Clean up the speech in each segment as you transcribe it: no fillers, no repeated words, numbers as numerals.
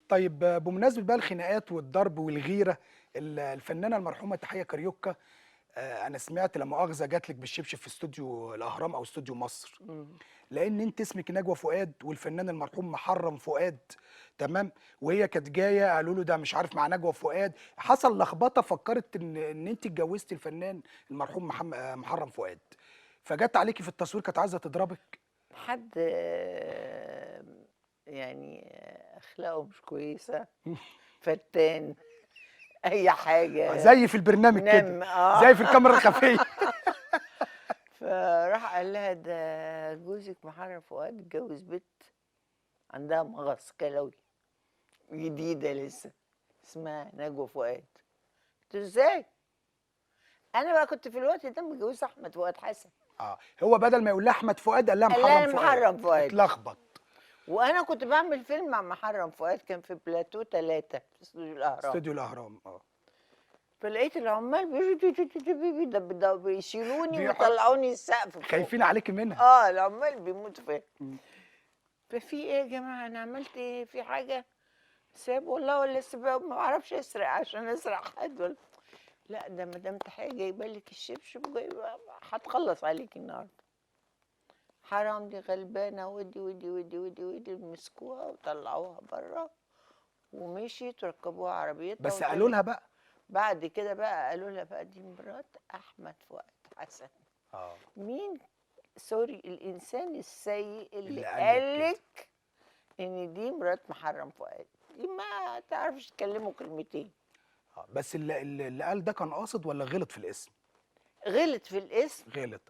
طيب بمناسبة بقى الخناقات والضرب والغيرة، الفنانة المرحومة تحية كاريوكا، انا سمعت لما مؤاخذة جات لك بالشبشب في استوديو الاهرام او استوديو مصر، لان انت اسمك نجوى فؤاد والفنان المرحوم محرم فؤاد، تمام؟ وهي كانت جاية قالوا له ده مش عارف مع نجوى فؤاد، حصل لخبطة، فكرت ان انت اتجوزتي الفنان المرحوم محرم فؤاد، فجت عليكي في التصوير كانت عايزه تضربك. حد يعني اخلاقه مش كويسة، فتان، اي حاجة زي في البرنامج كده، زي في الكاميرا الخفية. فراح قال لها ده جوزك محرم فؤاد اتجوز بنت عندها مغص كلوي جديدة لسه اسمها نجوى فؤاد. قلت له ازاي؟ انا بقى كنت في الوقت ده متجوزة احمد فؤاد حسن. هو بدل ما يقول لها احمد فؤاد قال لها محرم فؤاد. محرم فؤاد. اتلخبط. وانا كنت بعمل فيلم مع محرم فؤاد، كان في بلاتو 3 في استوديو الاهرام. استوديو الاهرام. فلقيت العمال بيشيلوني ويطلعوني السقف، خايفين عليكي منها. العمال بيموتوا فيا. ففي ايه يا جماعة؟ انا عملت ايه؟ في حاجة؟ ساب والله ولا ساب، ما اعرفش اسرق عشان اسرق حد ولا لا. ده مدام تحية جايبه لك الشبشب وجايبه، هتخلص عليكي النهارده. حرام دي غلبانه، ودي ودي ودي ودي ودي. مسكوها وطلعوها بره ومشيت وركبوها عربيتها. بس قالوا لها بقى بعد كده بقى قالوا لها بقى دي مرات احمد فؤاد حسن. مين sorry الانسان السيء اللي قال لك ان دي مرات محرم فؤاد؟ دي ما تعرفش تكلمه كلمتين. بس اللي قال ده كان قاصد ولا غلط في الاسم؟ غلط في الاسم. غلط.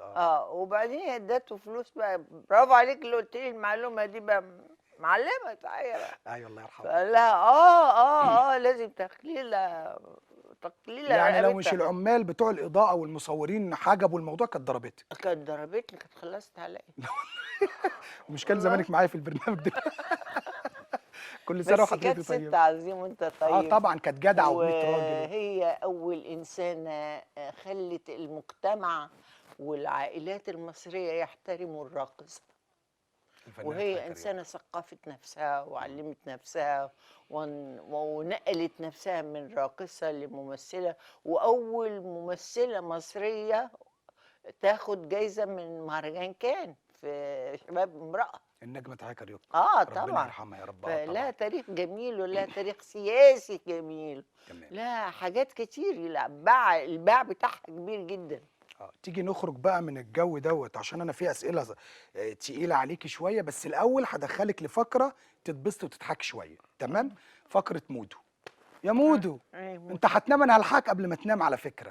وبعدين ادته فلوس بقى. برافو عليك اللي قلت لي المعلومة دي بقى، معلمه تعالى بقى. ايوه الله يرحمه. فقال لها لازم تقليله تقليله. يعني لو مش العمال بتوع الاضاءة والمصورين حجبوا الموضوع كانت ضربتك. كانت ضربتني، كانت خلصت عليا. ومش كان زمانك معايا في البرنامج ده. كل سنة وحضرتك طيب. بس كانت ست عظيم وانت طيب. طبعا كانت جدعه و100 راجل. وهي اول انسانه خلت المجتمع والعائلات المصرية يحترموا الراقصه. وهي انسانه ثقفت نفسها وعلمت نفسها ونقلت نفسها من راقصه لممثله، واول ممثلة مصرية تاخد جايزة من مهرجان كان في شباب امراة. النجمة تحية كاريوكا. طبعا ربنا يرحمها يا رب. فلها تاريخ جميل ولها تاريخ سياسي جميل. تمام. لها حاجات كتير، الباع بتاعها كبير جدا. تيجي نخرج بقى من الجو دوت عشان انا في اسئلة تقيلة عليكي شوية، بس الاول هدخلك لفقره تتبسطي وتضحكي شوية، تمام؟ فقره مودو. يا مودو، انت هتنام، انا هلحقك قبل ما تنام على فكرة.